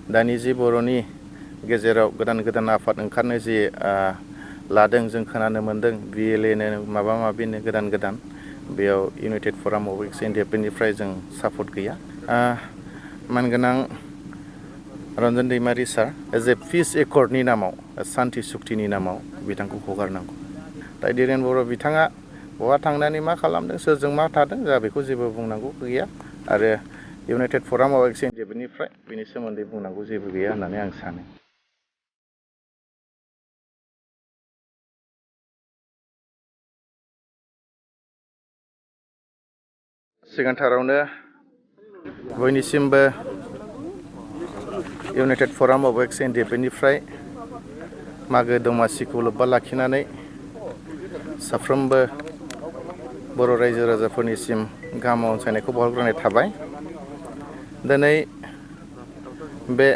दानि जि बर'नि गेजेराव गोदान आफाद ओंखारनो जि लादों जों खोनानो मोन्दों BLAनो माबा माबिनो गोदान बेयाव इउनाइटेड फराम अफ एक्स एनडिएफबिनिफ्राय जों सापर्ट गैया। मानगोनां रन्जन दैमारि सार एज ए पिस एकर्डनि नामाव सान्ति सुक्तिनि नामाव बिथांखौ हगारनांगौ। दा धीरेन बर' बिथाङा बहा थांनानै मा खालामदों सोरजों मा थादों जोंहा बेखौ जेबो बुंनांगौ गैया आरो इउनाइटेड फराम अफ एक्स एनडिएफबिनिफ्राय बेनि सोमोन्दै बुंनांगौ जेबो गैया होननानै आं सानो। सिगांथारावनो बयनिसिमबो इउनाइटेड फराम अफ एक्स एनडिएफबिनिफ्राय मागो दमासिखौ लोब्बा लाखिनानै साफ्रोमबो बर' रायजो राजाफोरनिसिम गाहाम अनसायनायखौ बावहरग्रोनाय थाबाय। दिनै बे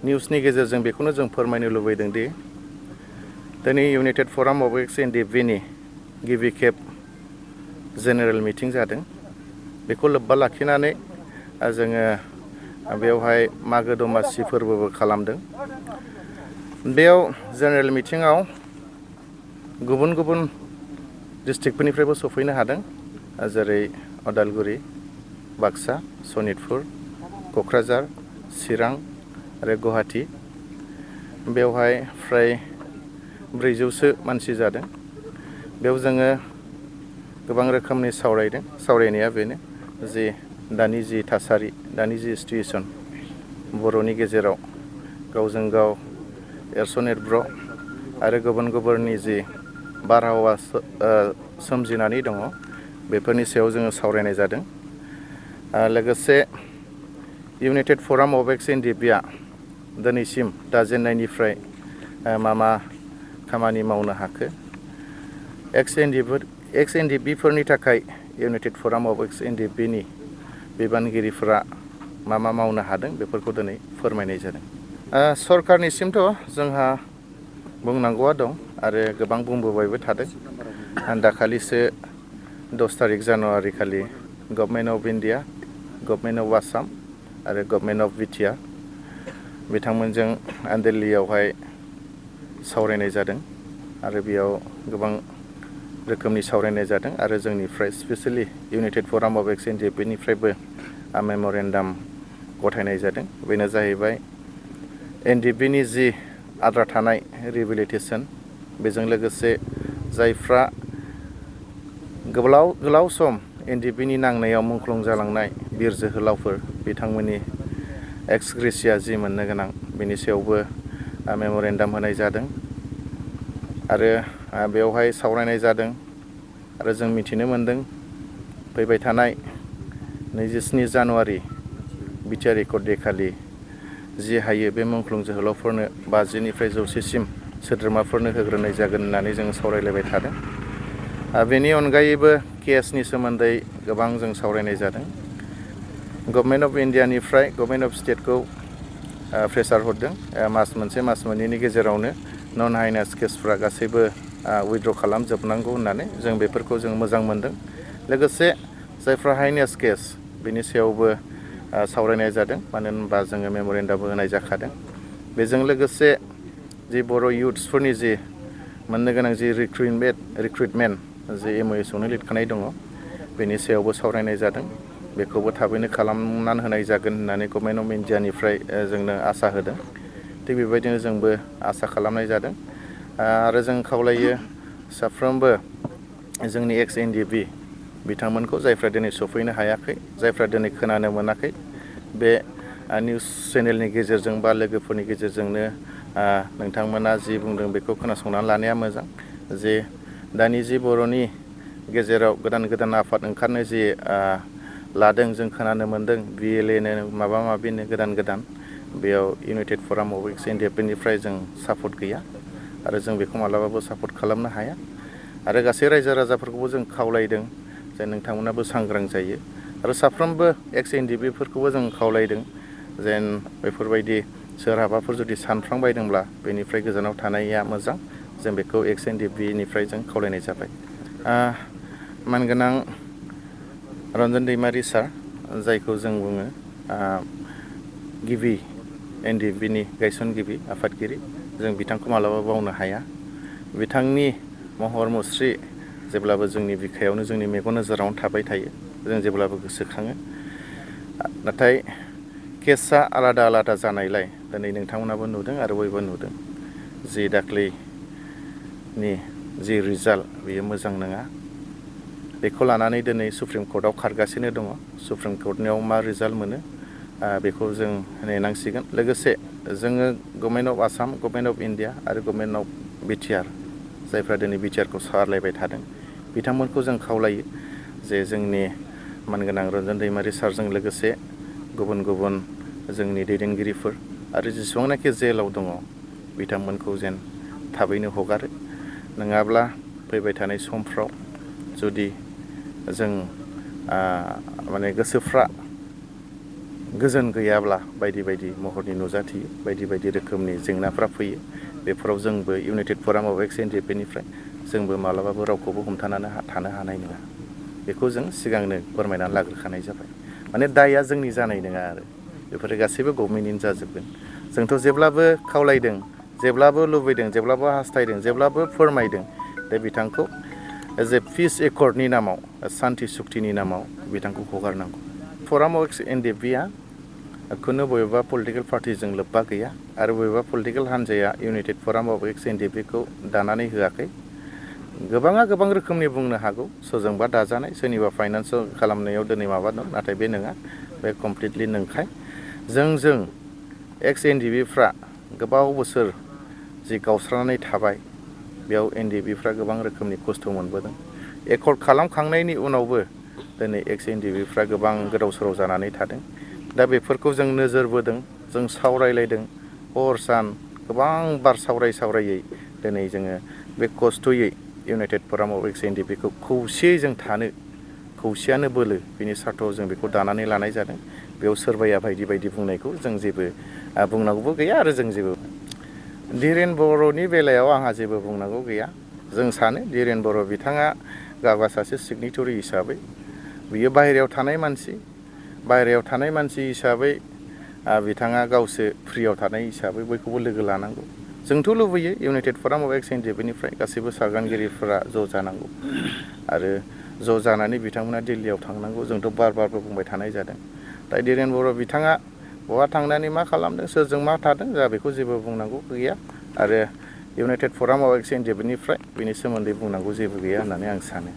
निउसनि गेजेरजों बेखौनो जों फोरमायनो लुबैदों दि दिनै इउनाइटेड फराम अफ एक्स एनडिएफबिनि गिबि खेब जेनेरेल मिटिं जादों। बेखौ लोब्बा लाखिनानै जोङो बेवहाय मागो दमासि फोरबोबो खालामदों। बेयाव जेनेरेल मिटिङाव गुबुन डिस्ट्रिक्टफोरनिफ्रायबो सफैनो हादों, जेरै उदालगुरि, बाक्सा, सनितपुर, क'क्राझार, चिरां आरो गुवाहाटि। बेवहाय फ्राय 400सो मानसि जादों। बेयाव जोङो गोबां रोखोमनि सावरायनाया बेनो जे दानि जि थासारि, दानि जि सिटुएसन बर'नि गेजेराव गावजों गाव एरसन एरब्र' आरो गुबुननि जि बारहावा सोमजिनानै दङ बेफोरनि सायाव जोङो सावरायनाय जादों। लोगोसे इउनाइटेड फराम अफ एक्स एनडिएफबिआ दिनैसिम दाजेननायनिफ्राय मा खामानि मावनो हाखो, एक्स एनडिएफबिफोरनि थाखाय इउनाइटेड फराम अफ एक्स एनडिएफबिनि बिबानगिरिफोरा मा मावनो हादों बेफोरखौ दिनै फोरमायनाय जादों। सरकारनिसिमथ' जोंहा बुंनांगौआ दं आरो गोबां बुंबोबायबो थादों। दाखालिसो 10 तारिख जानुवारि खालि government of India, government of Assam आरो गभर्नमेन्ट अफ बिटिआर बिथांमोनजों दिल्लीयावहाय सावरायनाय जादों आरो बेयाव गोबां रोखोमनि सावरायनाय जादों आरो जोंनिफ्राय स्पेसियेलि इउनाइटेड फराम अफ एक्स एनडिएफबिनिफ्रायबो मेम'रेन्डाम गथायनाय जादों। बेनो जाहैबाय एनडिएफबिनि जि आद्रा थानाय रिहेबिलिटेसन, बेजों लोगोसे जायफ्रा गोलाव सम एनडिएफबिनि नांनायाव मुंख्लं जालांनाय बिर जोहोलावफोर बिथांमोननि एक्स ग्रेसिया जि मोननो गोनां बेनि सायावबो मेम'रेन्डाम होनाय जादों आरो बेवहाय सावरायनाय जादों आरो जों मिथिनो मोन्दों फैबाय थानाय 27 जानुवारि बिटिआर रेकर्ड डे खालि जि हायो बे मुंख्लं जोहोलावफोरनो 50निफ्राय 100सिम सोद्रोमाफोरनो होग्रोनाय जागोन होननानै जों सावरायलायबाय थादों। बेनि अनगायैबो केसनि सोमोन्दै गोबां जों सावरायनाय जादों। गभर्नमेन्ट अफ इन्डियानिफ्राय गभर्नमेन्ट अफ स्टेटखौ प्रेसार हरदों मास मोनसे मास मोननैनि गेजेरावनो नन हाइनास केसफ्रा गासैबो उइथड्र खालामजोबनांगौ होननानै जों बेफोरखौ जों मोजां मोनदों। लोगोसे जायफ्रा हाइनास केस बेनि सायावबो सावरायनाय जादों, मानो होनबा जोङो मेम'रेन्डामबो होनाय जाखादों। बेजों लोगोसे जि बर' इयुथ्सफोरनि जि मोननो गोनां जि रिक्रुइटमेन्ट जि MOSआवनो लिरखानाय दङ बेनि सायावबो सावरायनाय जादों। बेखौबो थाबैनो खालामनानै होनाय जागोन होननानै गभर्नमेन्ट अफ इन्डियानिफ्राय जोंनो आसा होदों। थिग बेबायदिनो जोंबो आसा खालामनाय जादों आरो जों खावलायो साफ्रोमबो जोंनि एक्स एनडिएफबि बिथांमोनखौ जायफ्रा दिनै सफैनो हायाखै, जायफ्रा दिनै खोनानो मोनाखै, बे निउस चेनेलनि गेजेरजों बा लोगोफोरनि गेजेरजोंनो नोंथांमोना जि बुंदों बेखौ खोनासंनानै लानाया मोजां। जे दानि जि बर'नि गेजेराव गोदान आफाद ओंखारनो जि लादों जों खोनानो मोन्दों BLAनो माबा माबिनो गोदान बेयाव इउनाइटेड फराम अफ एक्स एनडिएफबिनिफ्राय जों सापर्ट गैया आरो जों बेखौ मालाबाबो सापर्ट खालामनो हाया आरो गासै रायजो राजाफोरखौबो जों खावलायदों जे नोंथांमोनाबो सांग्रां जायो आरो साफ्रोमबो एक्स एनडिएफबिफोरखौबो जों खावलायदों जेन बेफोरबायदि सोरहाबाफोर जुदि सानफ्लांबायदोंब्ला बेनिफ्राय गोजानाव थानाया मोजां। जों बेखौ एक्स एनडिएफबिनिफ्राय जों खावलायनाय जाबाय। मानगोनां रन्जन दैमारि सार, जायखौ जों बुङो गिबि NDFBनि गायसनगिरि आफादगिरि जों बिथांखौ मालाबा बावनो हाया। बिथांनि महर मुस्रि जेब्लाबो जोंनि बिखायावनो जोंनि मेगन नोजोरावनो थाबाय थायो, जों जेब्लाबो गोसोखाङो। नाथाय केसआ आलादा आलादा जानायलाय दिनै नोंथांमोनाबो नुदों आरो बयबो नुदों जि दाख्लैनि जि रिजाल्ट बेयो मोजां नङा। बेखौ लानानै दिनै सुप्रिम कर्टआव खारगासिनो दङ। सुप्रिम कर्टनियाव मा रिजाल्ट मोनो बेखौ जों नेनांसिगोन। लोगोसे जोङो government of Assam, government of India आरो गभर्नमेन्ट अफ बिटिआर जायफ्रा दिनै बिटिआरखौ सालायबाय थादों बिथांमोनखौ जों खावलायो जे जोंनि मानगोनां रन्जन दैमारि सारजों लोगोसे गुबुन गुबुन जोंनि दैदेनगिरिफोर आरो जेसेबांनाखि जेलाव दङ बिथांमोनखौ जेन थाबैनो हगारो। नङाब्ला फैबाय थानाय समफ्राव जुदि जों माने गोसोफ्रा गोजोन गैयाब्ला बायदि बायदि महरनि नुजाथियो, बायदि बायदि रोखोमनि जेंनाफ्रा फैयो। बेफोराव जोंबो इउनाइटेड फराम अफ एक्स एनडिएफबिनिफ्राय जोंबो मालाबाबो रावखौबो हमथानानै थानो हानाय नङा। बेखौ जों सिगांनो फोरमायनानै लाग्रोखानाय जाबाय। माने दायआ जोंनि जानाय नङा आरो बेफोरो गासैबो गभर्नमेन्टनिनो जाजोबगोन। जोंथ' जेब्लाबो खावलायदों, जेब्लाबो लुबैदों, जेब्लाबो हास्थायदों, जेब्लाबो फोरमायदों दे बिथांखौ एज ए पिस एकर्डनि नामाव, सान्ति सुक्तिनि नामाव बिथांखौ हगारनांगौ। फराम अफ एक्स एनडिएफबिआ खुनु बबेबा पलिटिकेल पार्टिजों लोब्बा गैया आरो बबेबा पलिटिकेल हान्जाया इउनाइटेड फराम अफ एक्स एनडिएफबिखौ दानानै होआखै। गोबाङा गोबां रोखोमनि बुंनो हागौ, सोरजोंबा दाजानाय, सोरनिबा फाइनान्स खालामनायाव दिनै माबा दं, नाथाय बे नङा, बे कमप्लिटलि नंखाय। जों एक्स एनडिएफबिफ्रा गोबाव बोसोर जि गावस्रानानै थाबाय बेयाव एनडिएफबिफ्रा गोबां रोखोमनि खस्थ' मोनबोदों। एकर्ड खालामखांनायनि उनावबो दिनै एक्स एनडिएफबिफ्रा गोबां गोदाव सोराव जानानै थादों। दा बेफोरखौ जों नोजोर बोदों, जों सावरायलायदों, हर सान गोबां बार सावरायै दिनै जोङो बे खस्थ'यै इउनाइटेड फराम अफ एक्स एनडिएफबिखौ खौसेयै जों थानो, खौसेयानो बोलो, बिनि सार्थआव जों बेखौ दानानै लानाय जादों। बेयाव सोरबाया बायदि बायदि बुंनायखौ जों जेबो बुंनांगौबो गैया आरो जों जेबो। धीरेन बर'नि बेलायाव आंहा जेबो बुंनांगौ गैया। जों सानो धीरेन बर' बिथाङा गावहा सासे सिगनेटरि हिसाबै बियो बाहेरायाव थानाय मानसि हिसाबै बिथाङा गावसो फ्रियाव थानाय हिसाबै बयखौबो लोगो लानांगौ। जोंथ' लुबैयो इउनाइटेड फराम अफ एक्स एनडिएफबिनिफ्राय गासैबो सागानगिरिफोरा ज' जानांगौ आरो ज' जानानै बिथांमोना दिल्लीयाव थांनांगौ। जोंथ' बारबो बुंबाय थानाय जादों। दा धीरेन बर' बिथाङा बहा थांनानै मा खालामदों, सोरजों मा थादों, जोंहा बेखौ जेबो बुंनांगौ गैया आरो इउनाइटेड फराम अफ एक्स एनडिएफबिनिफ्राय बेनि सोमोन्दै बुंनांगौ जेबो गैया होननानै आं सानो।